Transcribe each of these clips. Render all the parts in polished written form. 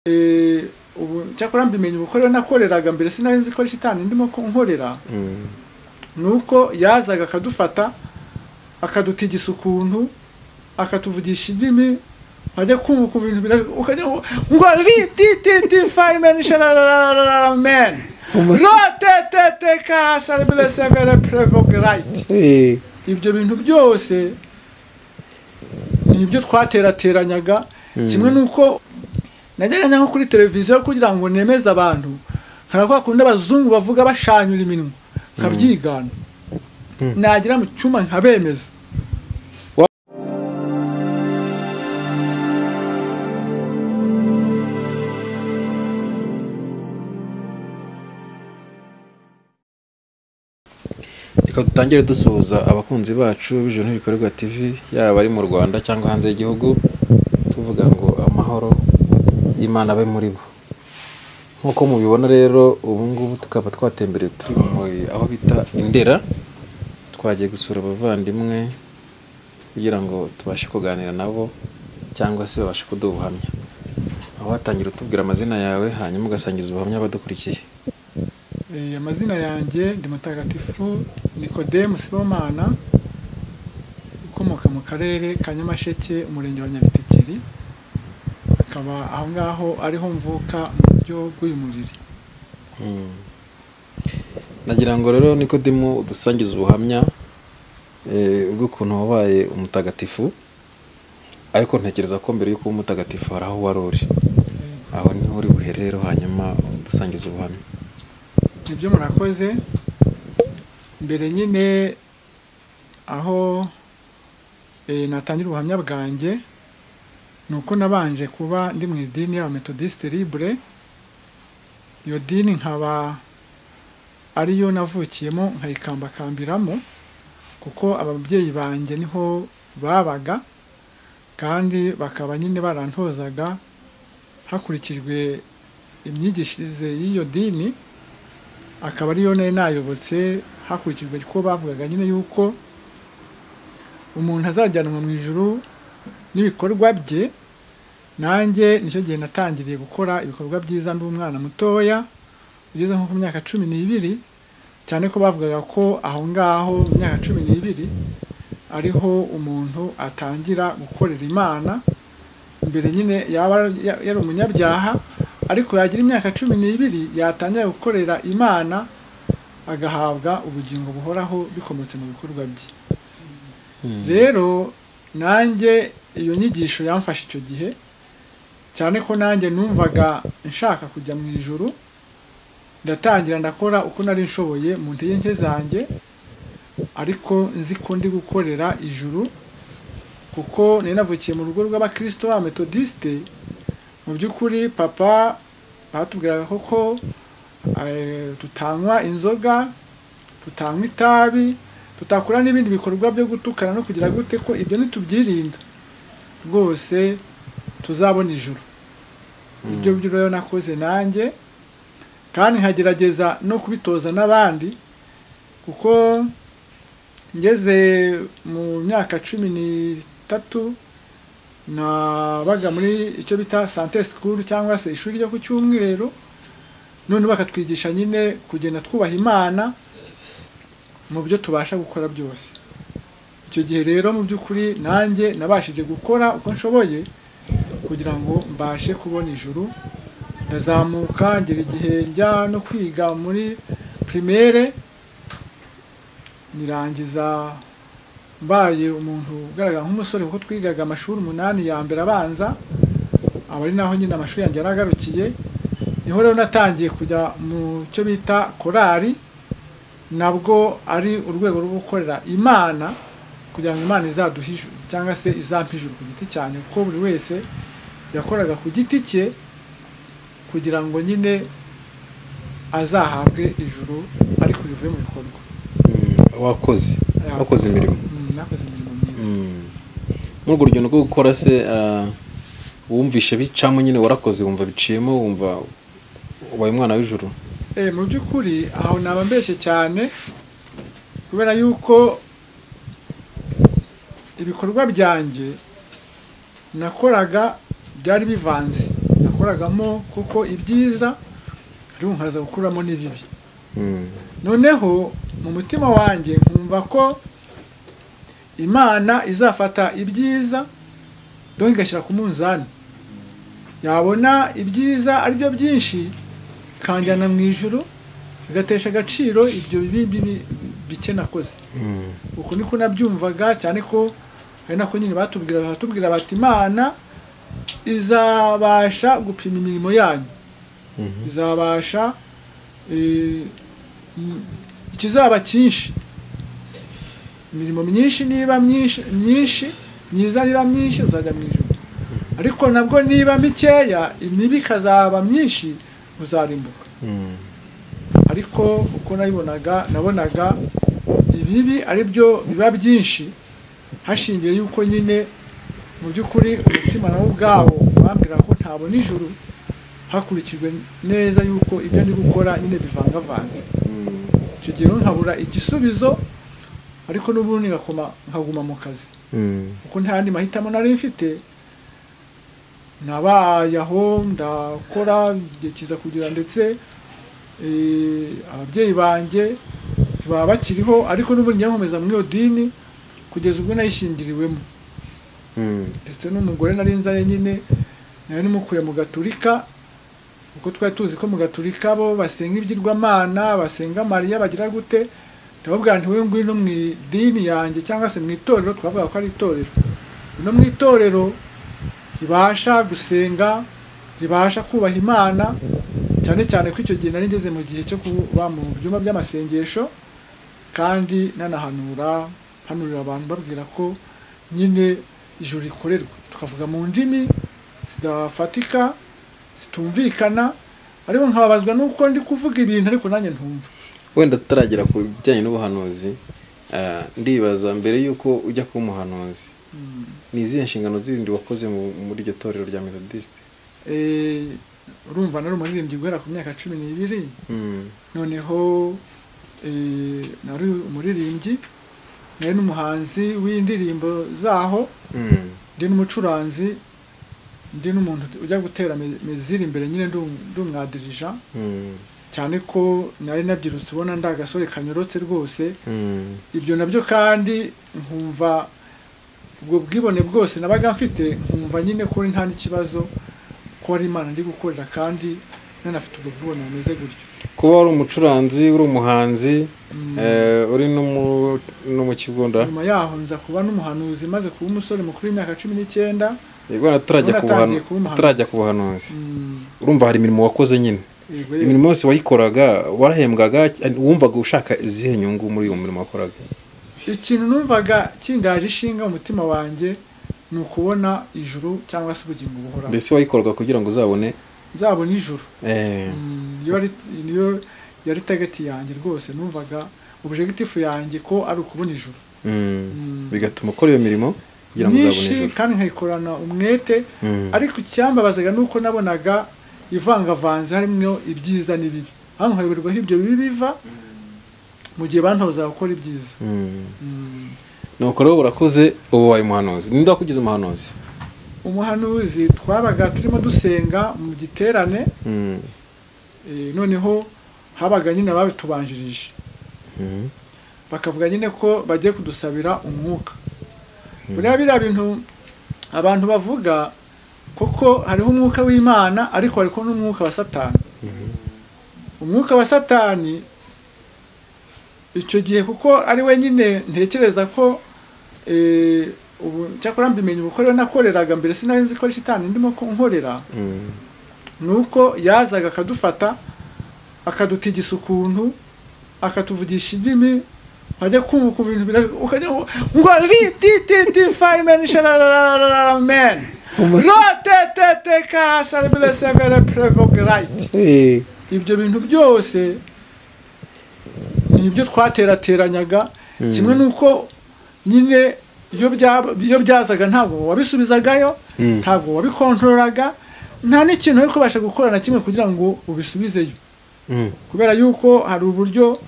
Ubu cyakora mbimenye ubukorera nakoreraga mbere sinari nzi ko shitani ndimo nkorera, nuko yazaga akadufata akadutigisa ukuntu akatuvugisha indimi, wajya kumva ku bintu ukajya ngo ri ti ti ti five men ro te te te ka salibile severe prevoke right. Ibyo bintu byose ni ibyo twaterateranyaga. Kimwe nuko najyaga nko kuri televiziyo kugira ngo nemeze abantu, nkarakwa kunda abazungu bavuga bashanyura iminwa nkabyigana, nagira mu cyuma nkabemeza. Reka dutangire dusuhuza abakunzi bacu b'Ijuru Ntibikorerwa TV, yaba ari mu Rwanda cyangwa hanze y'igihugu, tuvuga ngo amahoro y'Imana abe muri bo. Nkuko mubibona rero ubu ngubu tukaba twatembereye turi muri aho bita Indera, twagiye gusura abavandimwe kugira ngo tubashe kuganira nabo cyangwa se babashe kuduha ubuhamya. Aho watangira utubwira amazina yawe hanyuma ugasangiza ubuhamya abadukurikiye. Amazina yanjye ndi Mutagatifu Nikodemu Sibomana, ukomoka mu karere ka Nyamasheke, umurenge wa Nyabitekeri, akaba aho ngaho ariho mvuka mu buryo bw'uyu mubiri. Nagira ngo rero Nikodemu udusangize ubuhamya bw'ukuntu wabaye umutagatifu, ariko ntekereza ko mbere y'uko uba umutagatifu hari aho wari uri, aho niho uri buhere rero, hanyuma udusangize ubuhamya. Nibyo, murakoze. Mbere nyine aho natangira ubuhamya bwanjye nuko nabanje kuba ndi mu idini ya Methodiste Libre. Iyo dini nkaba ariyo navukiyemo nkayikambakambiramo, kuko ababyeyi banjye niho babaga kandi bakaba nyine barantozaga hakurikijwe imyigishirize y'iyo dini, akaba ariyo nari nayobotse hakurikijwe ko bavugaga nyine yuko umuntu azajyanwa mu ijuru n'ibikorwa bye. Nanjye nicyo gihe natangiriye gukora ibikorwa byiza ndi umwana mutoya ugeze nko ku myaka 12, cyane ko bavugaga ko aho ngaho mu myaka 12 ariho umuntu atangira gukorera Imana. Mbere nyine yaba yari umunyabyaha, ariko yagira imyaka 12 yatangira gukorera Imana agahabwa ubugingo buhoraho bikomotse mu bikorwa bye. Rero nanjye iyo nyigisho yamfashe icyo gihe, cyane ko nanjye numvaga nshaka kujya mu ijuru. Ndatangira ndakora uko nari nshoboye mu ntege nke zanjye, ariko nzi ko ndi gukorera ijuru, kuko nari navukiye mu rugo rw'abakristo ba Methodiste. Mu by'ukuri papa batubwiraga koko tutanywa inzoga, tutanywa itabi, tutakora n'ibindi bikorwa byo gutukana no kugira gute, ko ibyo nitubyirinda rwose tuzabona ijuru. Ibyo byo rero nakoze nanjye, kandi nkagerageza no kubitoza n'abandi, kuko ngeze mu myaka 13 nabaga muri icyo bita Sante School cyangwa se ishuri ryo ku cyumweru, none bakatwigisha nyine kugenda twubaha Imana mu byo tubasha gukora byose. Icyo gihe rero mu by'ukuri nanjye nabashije gukora uko nshoboye kugira ngo mbashe kubona ijuru. Ndazamuka ngera igihe njya no kwiga muri primaire, nirangiza mbaye umuntu ugaragara nk'umusore, kuko twigaga amashuri 8 ya mbere abanza, aba ari naho nyine amashuri yanjye yaragarukiye. Niho rero natangiye kujya mu cyo bita korali, nabwo ari urwego rwo gukorera Imana kugira ngo Imana izaduhe ijuru cyangwa se izampe ijuru ku giti cyanjye, kuko buri wese yakoraga ku giti cye kugira ngo nyine azahabwe ijuru ariko rivuye mu bikorwa. Wakoze imirimo? Nakoze imirimo myiza. Muri urwo rugendo rwo gukora se wumvishe bicamo nyine, warakoze wumva biciyemo, wumva ubaye umwana w'ijuru? Mu by'ukuri aho naba mbeshye cyane, kubera yuko ibikorwa byanjye nakoraga byari bivanze. Nakoragamo kuko ibyiza ariko nkaza gukuramo n'ibibi. Noneho mu mutima wanjye nkumva ko Imana izafata ibyiza donc igashyira ku munzani, yabona ibyiza ari byo byinshi ikanjyana mu ijuru, igatesha agaciro ibyo bibi bike nakoze. Uko niko nabyumvaga, cyane ko hari nako nyine batubwira bati Imana izabasha gupima imirimo yanyu, izabasha ikizaba cyinshi, imirimo myinshi niba myinshi myiza niba myinshi uzajya mu ijuru, ariko nabwo niba mikeya imibi ikazaba myinshi uzarimbuka. Ariko uko nabibonaga, nabonaga ibibi ari byo biba byinshi, hashingiye yuko nyine mu by'ukuri umutima nawo ubwawo bambwira ko ntabona ijuru, hakurikijwe neza yuko ibyo ndi gukora nyine bivangavanze. Icyo gihe nkabura igisubizo, ariko n'ubundi nkaguma mu kazi kuko nta yandi mahitamo nari mfite. Nabaye aho ndakora igihe kiza kugira, ndetse ababyeyi banjye ntibaba bakiriho, ariko n'ubundi njya nkomeza muri iyo dini kugeza ubwo nayishingiriwemo. Ndetse n'umugore nari nzanye nyine nayo nimukuye mu Gaturika, kuko twari tuzi ko mu Gaturika bo basenga ibyirwamana, basenga Mariya, bagira gute. Ndababwira nti we ngwino mu idini yanjye cyangwa se mu itorero, twavuga ko ari itorero, no mu itorero ribasha gusenga, ribasha kubaha Imana, cyane cyane ko icyo gihe nari ngeze mu gihe cyo kuba mu byumba by'amasengesho, kandi nanahanura hanurira abantu babwira ko nyine ijuru rikorerwa, tukavuga mu ndimi zidafatika zitumvikana, ariko nkababazwa nuko ndi kuvuga ibintu ariko nanjye ntumva. Wenda tutaragera ku bijyanye n'ubuhanuzi, ndibaza mbere yuko ujya kuba umuhanuzi, ni izihe nshingano zindi wakoze muri iryo torero rya Methodiste? Urumva nari umuririmbyi guhera ku myaka 12. Noneho nari umuririmbyi, nari n'umuhanzi w'indirimbo zaho, ndi n'umucuranzi, ndi n'umuntu ujya gutera meziri imbere nyine, ndumwadirija, cyane ko nari nabyirutse ubona ndagasore kanyorotse rwose. Ibyo nabyo kandi nkumva ubwo bwibone bwose nabaga mfite, nkumva nyine ko nta n'ikibazo, ko ari Imana ndi gukorera, kandi nanafite ubwo bwibone bumeze gutyo. Kuba wari umucuranzi, uri umuhanzi, uri n'umukigunda. Nyuma yaho nza kuba n'umuhanuzi, maze kuba umusore mukuru w'imyaka 19. Yego, turajya ku buhanuzi. Urumva hari imirimo wakoze nyine. Imirimo yose wayikoraga, warahembwaga, wumvaga ushaka izihe nyungu muri uwo murimo wakoraga? Ikintu numvaga kindaje ishinga umutima wanjye ni ukubona ijuru cyangwa se ubugingo buhoraho. Mbese wayikoraga kugira ngo uzabone ijuru. Niyo yari target yanjye rwose, numvaga objective yanjye ko ari ukubona ijuru. Bigatuma ukora iyo mirimo kugira ngo uzabone ijuru, kandi nkayikorana umwete. Ariko icyambabazaga nuko nabonaga ivangavanze harimo ibyiza n'ibibi, aho nkayoberwa ibyo bibi biva mu gihe bantoza gukora ibyiza. Nuko rero urakoze, ubu wabaye umuhanuzi. Ninde wakugize umuhanuzi? Umuhanuzi twabaga turimo dusenga mu giterane, noneho habaga nyine ababitubanjirije, bakavuga nyine ko bagiye kudusabira umwuka. Buriya biriya bintu abantu bavuga koko hariho umwuka w'Imana, ariko hariko n'umwuka wa Satani. Umwuka wa Satani icyo gihe kuko ari we nyine ntekereza ko ubu cyakora mbimenye uko rero nakoreraga mbere sinari nzi ko shitani ndimo nkorera, nuko yazaga akadufata akadutigisa ukuntu, akatuvugisha indimi, wajya kumva ku bintu ukajya ngo ri ti ti ti five men men ro te te te ka salibele severe provoke right. Ibyo bintu byose ni ibyo twaterateranyaga, kimwe nuko nyine iyo byazaga ntabwo wabisubizagayo, ntabwo wabikontroraga, nta n'ikintu ariko basha gukora na kimwe kugira ngo ubisubizeyo. Kubera yuko hari uburyo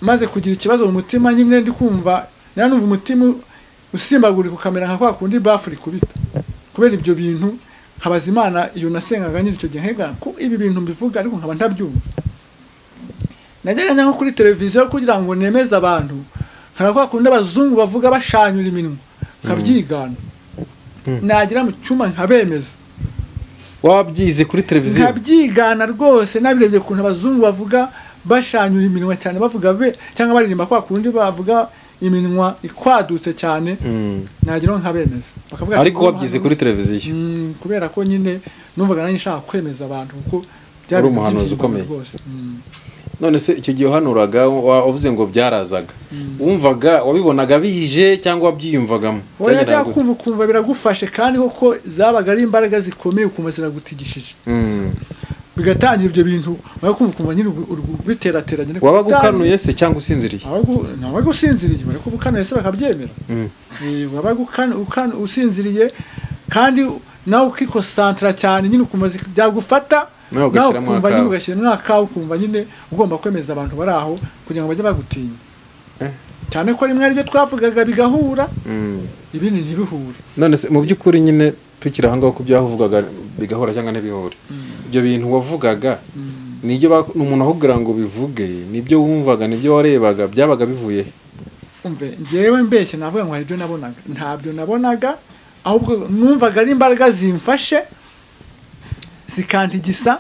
maze kugira ikibazo mu mutima nyine ndi kumva nanumva umutima usimbagurika ukamera nka kwa kundi bafuri kubita kubera ibyo bintu, Nkabaza Imana iyo nasengaga nyine icyo gihe, nkega ko ibi bintu mbivuga ariko nkaba ntabyumva. Najyaga njya nko kuri televiziyo kugira ngo nemeze abantu, nkaba kwa kundi abazungu bavuga bashanyura iminwa, nkabyigana. Nagera mu cyuma nkabemeza. Wabyize kuri televiziyo? Nkabyigana rwose, nabirebye ukuntu abazungu bavuga bashanyura iminwa cyane, bavuga be cyangwa baririmba kwa kundi bavuga iminwa ikwadutse cyane. Nageraho nkabemeza, bakavuga ati, Ariko "Ngo wabyize kuri umuhanuzi." televiziyo? Kubera ko nyine numvaga nanjye nshaka kwemeza abantu kuko byari Uri umuhanuzi ibintu ukomeye. rwose. None se icyo gihe uhanuraga, wavuze ngo byarazaga, wumvaga wabibonaga bije cyangwa wabyiyumvagamo? Oya, Byagendaga gute? kumva ukumva biragufashe, kandi koko zabaga ari imbaraga zikomeye, ukumva ziragutigishije. Bigatangira ibyo bintu wakumva ukumva nyine uri biterateranye. Wabaga ukanuye se cyangwa usinziriye? Wabaga usinziriye, bari kuba ukanuye se bakabyemera. Wabaga usinziriye kandi nawe ukikosantara cyane nyine, ukumva byagufata, Nawe ugashyiramo ukumva nyine akawe. Ugashyiramo akawe, ukumva nyine ugomba kwemeza abantu bari aho kugira ngo bajye bagutinya. Cyane ko rimwe aribyo twavugaga bigahura, ibindi ntibihure. None se mu by'ukuri nyine tukiri aho ngaho ku byo wavugaga bigahura cyangwa ntibihure, ibyo bintu wavugaga nibyo ni umuntu akubwira ngo bivuge, nibyo wumvaga, nibyo warebaga, byabaga bivuye he? Umve, njyewe mbeshye navuga ngo hari ibyo nabonaga, ntabyo nabonaga, ahubwo numvaga ari imbaraga zimfashe zikantigisa,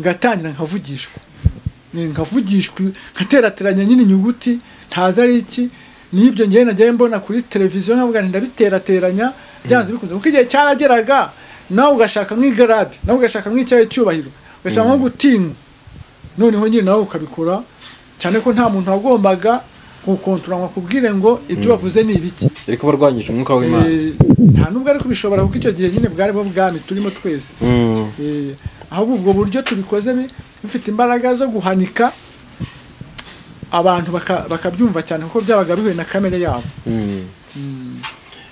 ngatangira nkavugishwa. Nkavugishwa, nkaterateranya nyine inyuguti ntazi ari iki, n'ibyo njyewe nagiye mbona kuri televiziyo nkavuga nti ndabiterateranya byanze bikunze, kuko igihe cyarageraga nawe ugashaka nk'igarade, nawe ugashaka nk'icyayi cyubahiro, ugashaka nko gutinywa, noneho nyine nawe ukabikora, cyane ko nta muntu wagombaga kukontora ngo akubwire ngo ibyo wavuze ni ibiki. Ariko barwanyije umwuka w'Imana. Nta nubwo ari kubishobora, kuko icyo gihe nyine bwari bwo bwami turimo twese. Ahubwo ubwo buryo tubikoze bifite imbaraga zo guhanika abantu bakabyumva cyane, kuko byabaga bihuye na kamere yabo.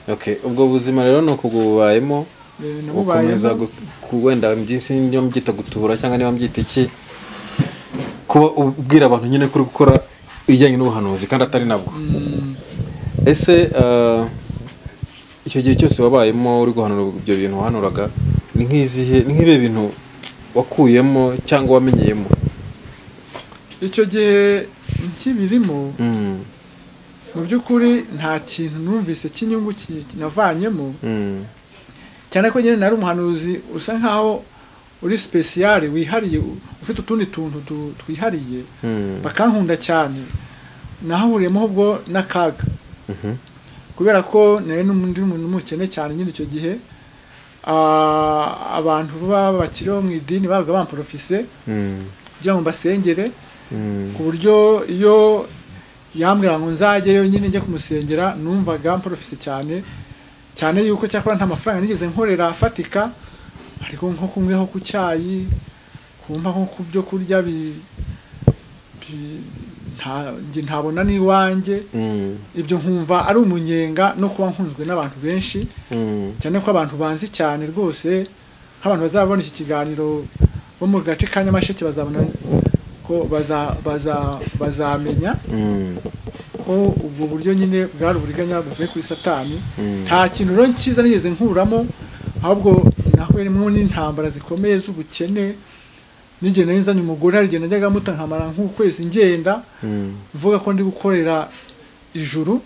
Okay, ubwo buzima rero ni uko bubayemo, Nabubayemo. Ukomeza wenda mbyisi niyo mbyita gutubura cyangwa niba mbyita iki, kuba ubwira abantu nyine kuri gukora ibijyanye n'ubuhanuzi kandi atari nabwo. Ese icyo gihe cyose wabayemo uri guhanura ibyo bintu wahanuraga, ni nk'izihe, ni nk'ibihe bintu wakuyemo cyangwa wamenyeyemo? Icyo gihe nkibirimo, mu by'ukuri nta kintu numvise cy'inyungu navanyemo, cyane ko nyine nari umuhanuzi usa nkaho uri spesiyale, wihariye, ufite utundi tuntu twihariye, bakankunda cyane. Nahahuriyemo ahubwo n'akaga, kubera ko nari n'undi muntu w'umukene cyane nyine icyo gihe. Abantu b'abakire bo mu idini babaga bamporofise kugira ngo mbasengere, ku buryo iyo yambwira ngo nzajyeyo nyine njye kumusengera, numvaga mporofise cyane cyane, yuko cyakora nta mafaranga nigeze nkorera afatika, ariko nko kunyweho ku cyayi, kumpa nko ku byo kurya njye ntabona n'iwanjye, ibyo nkumva ari umunyenga no kuba nkunzwe n'abantu benshi, cyane ko abantu banzi cyane rwose, nk'abantu bazabona iki kiganiro bo mu gace ka Nyamasheke bazabona ko bazamenya ko ubwo buryo nyine bwari uburiganya buvuye kuri Satani. Nta kintu rero cyiza nigeze nkuramo, ahubwo nahuriyemo n'intambara zikomeye z'ubukene. N'igihe nari nzanye umugore, hari igihe najyaga muta nkamara nk'ukwezi ngenda, mvuga ko ndi gukorera ijuru.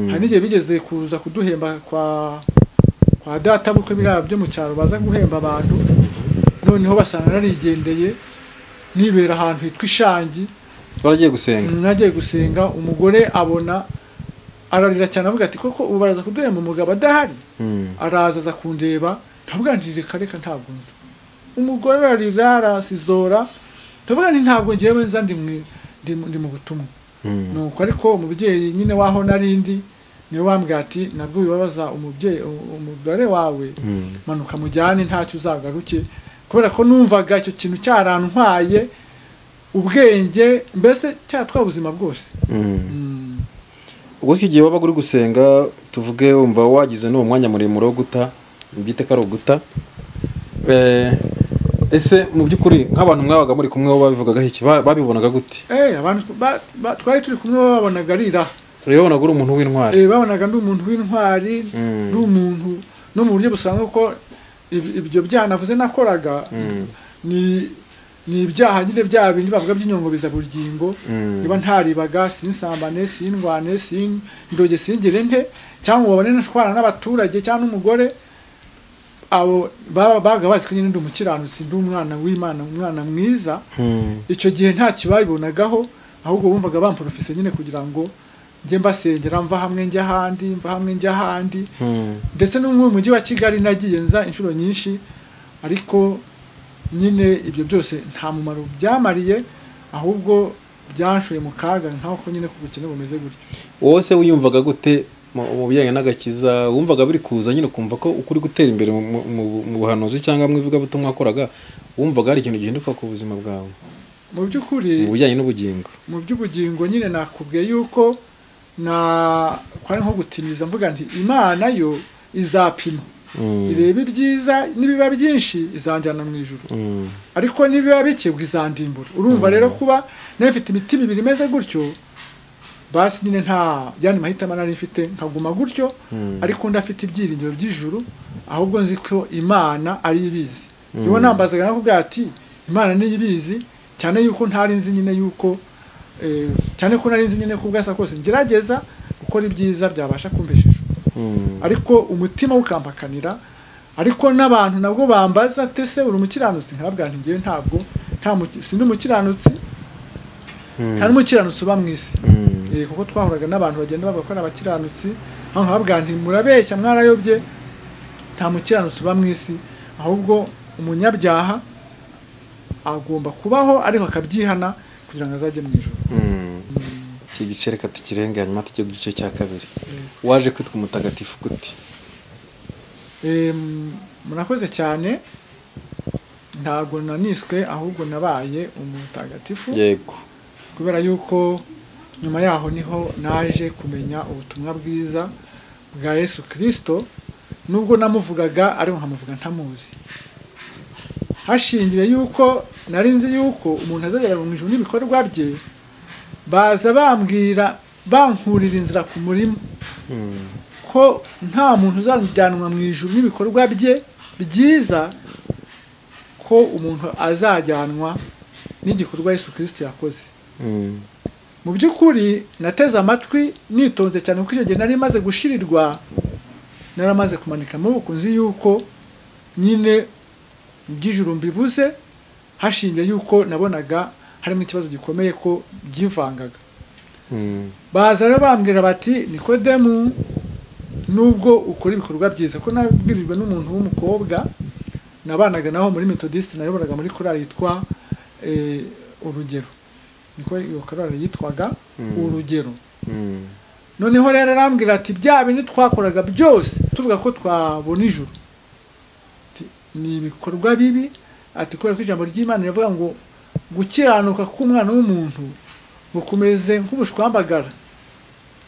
Hari n'igihe bigeze kuza kuduhemba kwa data bukwe, biriya byo mu cyaro baza guhemba abantu, noneho basanga narigendeye nibera ahantu hitwa Ishangi. Waragiye gusenga? Nagiye gusenga, umugore abona ararira cyane, avuga ati koko ubu baraza kuduhemba umugabo adahari? Araza aza kundeba, ndavuga nti reka reka ntabwo nza. Umugore ararira arasizora, ndavuga nti ntabwo ngewe nza, ndi mu butumwa. Nuko ariko umubyeyi nyine waho narindi niwe wambwiye ati nabwo wibabaza umubyeyi umugore wawe, manuka mujyane ntacyo uzagaruke, kubera ko numvaga icyo kintu cyarantwaye ubwenge, mbese cyatwaye ubuzima bwose. Ubwo icyo gihe wabaga uri gusenga, tuvuge wumva wagize n'uwo mwanya muremure wo guta, mbyite ko ari uguta. Ese mu by'ukuri nk'abantu mwabaga muri kumwe bo babivugagaho iki? Babibonaga gute? Abantu twari turi kumwe babonaga arira. Babonaga uri umuntu w'intwari. Babonaga ndi umuntu w'intwari, ndi umuntu no mu buryo busanzwe, ko Ibyo byaha navuze nakoraga ni ibyaha nyine bya bindi bavuga by'inyongobezabugingo. Niba ntaribaga, sinsambane, sindwane, sindoge, singire nte, cyangwa babone nshwana n'abaturage cyangwa n'umugore, abo babaga bazi ko nyine ndi umukiranutsi, ndi umwana w'Imana, umwana mwiza. Icyo gihe nta kibabibonagaho, ahubwo bumvaga bamporofise nyine kugira ngo njye mbasengera, mva hamwe njya ahandi, mva hamwe njya ahandi. Ndetse no mu mujyi wa Kigali nagiye nza inshuro nyinshi, ariko nyine ibyo byose nta mumaro byamariye, ahubwo byanshoye mu kaga nkaho nyine ku bukene bumeze gutyo. Wowe se wiyumvaga gute mu bijyanye n'agakiza? Wumvaga biri kuza nyine, ukumva ko ukuri gutera imbere mu buhanuzi cyangwa mu ivugabutumwa wakoraga, wumvaga hari ikintu gihinduka ku buzima bwawe? Mu by'ukuri, mu bijyanye n'ubugingo. Mu by'ubugingo nyine nakubwiye yuko na kwari nko gutiniza, mvuga nti Imana yo izapima, ireba ibyiza, nibiba byinshi izanjyana mu ijuru, ariko nibiba bike izandimbura. Urumva rero kuba nari mfite imitima ibiri imeze gutyo, basi nyine nta yandi mahitamo nari mfite, nkaguma gutyo, ariko ndafite ibyiringiro by'ijuru, ahubwo nzi ko Imana ari ibizi. Niba nambazaga nakubwira ati Imana niyo ibizi, cyane yuko ntari nzi nyine yuko cyane ko nari nzi nyine ko ubwasa kose ngerageza gukora ibyiza byabasha kumbesha ijuru, ariko umutima ukampakanira. Ariko n'abantu nabwo bambaza tese uri umukiranutsi, nkababwira nti ngewe ntabwo nta sindi umukiranutsi, nta n'umukiranutsi uba mu isi. Kuko twahuraga n'abantu bagenda bavuga ko ari abakiranutsi, aho nkababwira nti murabeshya, mwarayobye, nta mukiranutsi uba mu isi, ahubwo umunyabyaha agomba kubaho ariko akabyihana kugira ngo azajye mu ijuru. Iki gice reka tukirenge, hanyuma tujye ku gice cya kabiri. Waje kwitwa umutagatifu gute? Murakoze cyane. Ntabwo naniswe, ahubwo nabaye umutagatifu kubera yuko nyuma yaho niho naje kumenya ubutumwa bwiza bwa Yesu Kristo, nubwo namuvugaga ariko nkamuvuga ntamuzi, hashingiwe yuko nari nzi yuko umuntu azagera mu ijuru n'ibikorwa bye. Baza bambwira, bankurira inzira ku murima, ko nta muntu uzajyanwa mu ijuru n'ibikorwa bye byiza, ko umuntu azajyanwa n'igikorwa Yesu Kristo yakoze. Mu by'ukuri nateze amatwi nitonze cyane, kuko icyo gihe nari maze gushirirwa, naramaze kumanika amaboko, nzi yuko nyine iby'ijuru mbibuze, hashingiye yuko nabonaga harimo ikibazo gikomeye ko byivangaga. Baza rero bambwira bati Nikodemu, nubwo ukora ibikorwa byiza, ko nabwirijwe n'umuntu w'umukobwa nabanaga naho muri Methodiste, nayoboraga muri korali yitwa Urugero, niko iyo korali yitwaga, Urugero. Noneho rero arambwira ati bya bindi twakoraga byose tuvuga ko twabona ijuru, ati, ni ibikorwa bibi, ati kubera ko ijambo ry'Imana rivuga ngo gukiranuka k'umwana w'umuntu ngo kumeze nk'ubushwambagara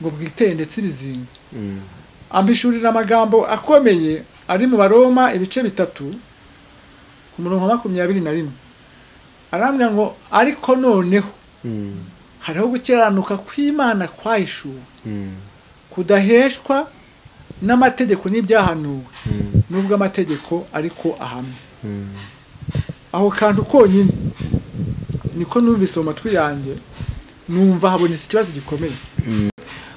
ngo bwiteye ndetse ibizinga. Ambishurira amagambo akomeye ari mu Baroma ibice 3 ku murongo wa 21, arambwira ngo ariko noneho hariho gukiranuka kw'Imana kwahishuwe, kudaheshwa n'amategeko n'ibyahanuwe, nubwo amategeko ariko ahamye. Aho kantu konyine niko numvise mu matwi yanjye, numva habonetse ikibazo gikomeye.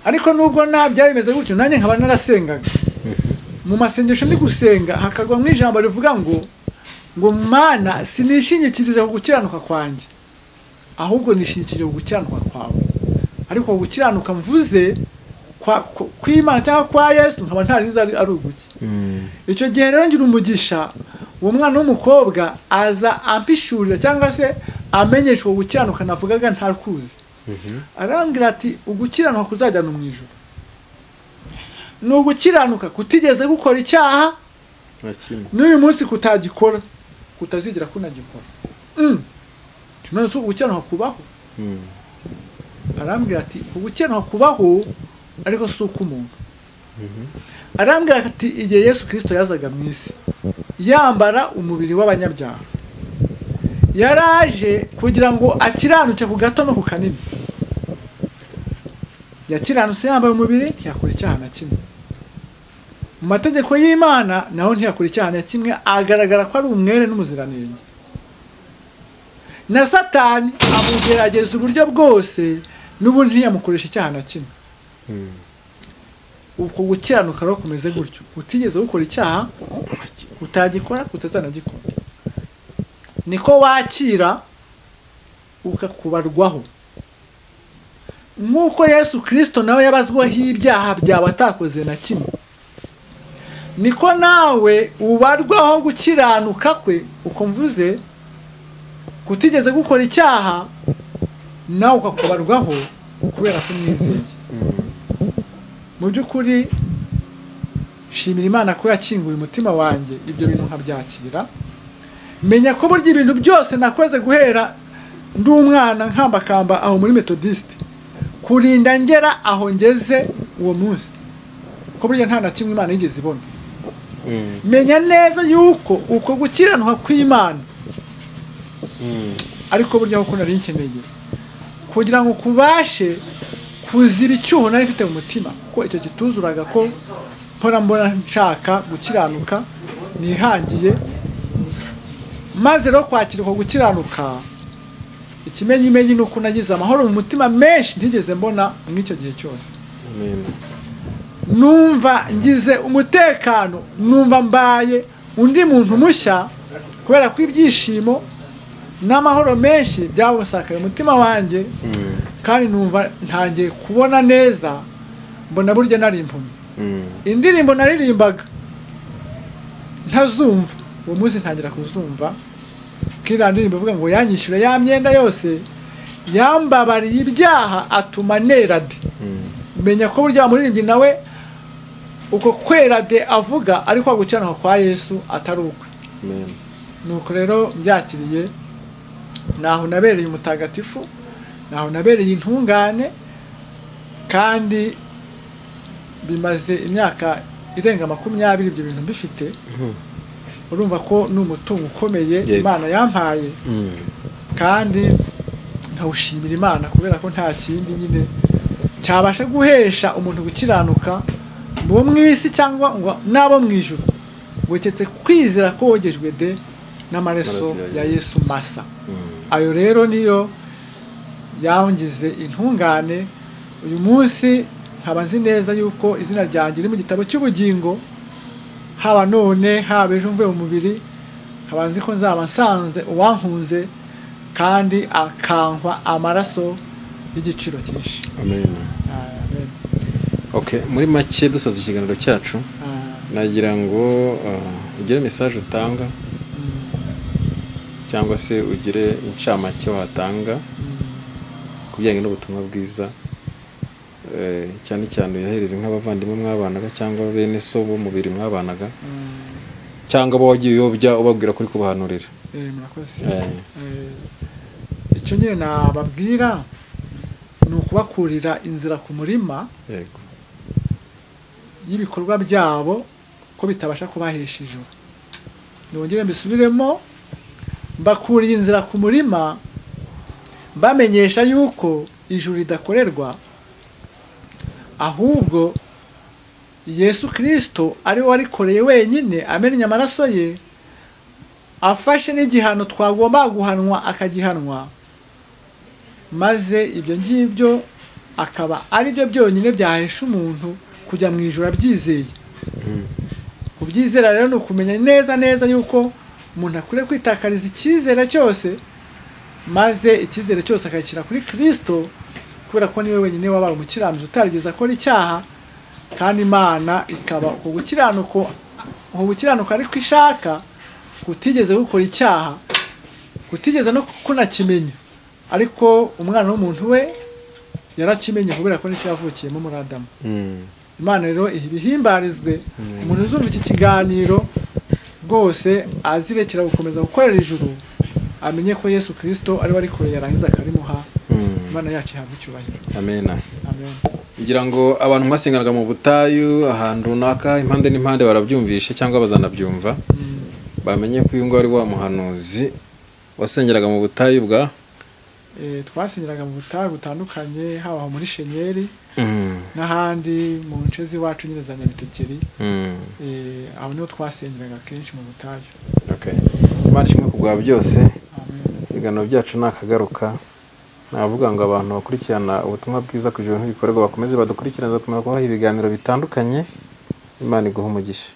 Ariko nubwo nta byari bimeze gutyo, nanjye nkaba narasengaga, mu masengesho ndi gusenga hakagwa mu ijambo rivuga ngo Mana, sinishingikirije ku gukiranuka kwanjye, ahubwo nishingikirije ku gukiranuka kwawe. Ariko gukiranuka mvuze kw'Imana cyangwa kwa Yesu nkaba ntari nzi ari uguki. Icyo gihe rero ngira umugisha, uwo mwana w'umukobwa aza ampishurira cyangwa se amenyesha uwo gukiranuka navugaga ntakuzi. Arambwira ati ugukiranuka kuzajyana mu ijuru ni ugukiranuka kutigeze gukora icyaha, n'uyu munsi kutagikora, kutazigera kunagikora. None se ugukiranuka kubaho? Arambwira ati ugukiranuka kubaho, ariko si uko umuntu. Arambwira ati igihe Yesu Kristo yazaga mu isi yambara umubiri w'abanyabyaha, yaraje kugira ngo akiranuke ku gato no ku kanini. Yakiranutse yambaye umubiri, ntiyakora icyaha na kimwe. Mu mategeko y'Imana naho ntiyakora icyaha na kimwe, agaragara ko ari umwere n'umuziranenge. Na Satani amugerageza uburyo bwose, n'ubundi ntiyamukoresha icyaha na kimwe. Uko gukiranuka rero kumeze gutyo, utigeze gukora icyaha, utagikora, utazanagikora, niko wakira ukakubarwaho. Nk'uko Yesu Kristo nawe yabazwaho ibyaha byawe atakoze na kimwe, niko nawe ubarwaho gukiranuka kwe. Uko mvuze kutigeze gukora icyaha, nawe ukakubarwaho kubera ko umwizeye. Mu by'ukuri shimira Imana ko yakinguye umutima wanjye, ibyo bintu nkabyakira. Menya ko burya ibintu byose nakoze guhera ndi umwana nkambakamba aho muri Methodiste, kurinda ngera aho ngeze uwo munsi, ko burya nta na kimwe Imana yigeze ibona. Menya neza yuko uko gukiranuka kw'Imana ariko burya kuko nari nkeneye kugira ngo kubashe kuziba icyuho nari mfite mu mutima, kuko icyo kituzuraga ko mpora mbona nshaka gukiranuka nihangiye. Maze rero kwakira uko gukiranuka, ikimenyimenyi ni uko nagize amahoro mu mutima menshi ntigeze mbona muri icyo gihe cyose. Numva ngize umutekano, numva mbaye undi muntu mushya, kubera ko ibyishimo n'amahoro menshi byabusakaye umutima wanjye. Kandi numva ntangiye kubona neza, mbona burya nari impumyi. Indirimbo naririmbaga ntazumva, uwo munsi ntangira kuzumva. Kiriya ndirimbo ivuga ngo yanyishyura ya myenda yose, yambabariye ibyaha atuma nera de. Menya ko burya muririmbyi nawe uko kwera de avuga ariko gukiranuka kwa Yesu atari ukwe. Nuko rero mbyakiriye, naho nabereye umutagatifu, naho nabereye intungane, kandi bimaze imyaka irenga 20 ibyo bintu mbifite. Urumva ko ni umutungo ukomeye Imana yampaye, kandi nkawushimira Imana kubera ko nta kindi nyine cyabasha guhesha umuntu gukiranuka bo mu isi cyangwa ngo nabo mu ijuru, weketse kwizera ko wogejwe de n'amaraso ya Yesu masa. Ayo rero niyo yangize intungane. Uyu munsi nkaba nzi neza yuko izina ryanjye riri mu gitabo cy'ubugingo, haba none haba ejo mvuye mu mubiri, nkaba nzi ko nzaba nsanze uwankunze kandi akankwa amaraso y'igiciro cyinshi. Amen. Amen. Okay, muri make dusoza ikiganiro cyacu, nagira ngo ugire message utanga cyangwa se ugire incamake watanga ku bijyanye n'ubutumwa bwiza, cyane cyane uyohereze nk'abavandimwe mwabanaga cyangwa bene so bo mubiri mwabanaga, cyangwa abo wagiye uyobya ubabwira kuri kubahanurira. Murakoze. Icyo nyine nababwira ni ukubakurira inzira ku murima Yego. y'ibikorwa byabo ko bitabasha kubahesha ijuru. Nongere mbisubiremo, mbakuriye inzira ku murima, bamenyesha yuko ijuru ridakorerwa, ahubwo Yesu Kristo ari we warikoreye wenyine, amennye amaraso ye, afashe n'igihano twagomba guhanwa akagihanwa, maze ibyo ngibyo akaba ari byo byonyine byahesha umuntu kujya mu ijuru abyizeye. Kubyizera rero ni ukumenya neza neza yuko umuntu akwiriye kwitakariza icyizere cyose, maze icyizere cyose akakira kuri Kristo, kubera ko niwe wenyine wabaye umukiranutsi utarigeze akora icyaha, kandi Imana ikaba uko gukiranuka ariko ishaka, kutigeze gukora icyaha, kutigeze no kunakimenya, ariko umwana w'umuntu we yarakimenye kubera ko nicyo yavukiyemo muri Adamu. Imana rero ibihimbarizwe. Umuntu uzumva iki kiganiro rwose azirekera gukomeza gukorera ijuru, amenye ko Yesu Kristo ari we arikoreye, yarangiza akarimuha. Imana yacu ihabwe icyubahiro. Amen. Amen. Ngira ngo abantu mwasenganaga mu butayu ahantu runaka impande n'impande barabyumvishe cyangwa bazanabyumva, bamenye ko uyu nguyu ari wa muhanuzi wasengeraga mu butayu bwa Twasengeraga mu butayu butandukanye, haba muri Shenyeri, N'ahandi mu nce z'iwacu nyine za Nyabitekeri. Aho niho twasengeraga kenshi mu butayu. Okay. Imana ishimwe ku bwa byose. Amen. Ibiganiro byacu nakagaruka. Navuga ngo abantu bakurikirana ubutumwa bwiza ku Ijuru ntibikorerwa bakomeze badukurikirane, bakomeza kubaha ibiganiro bitandukanye. Imana iguhe umugisha.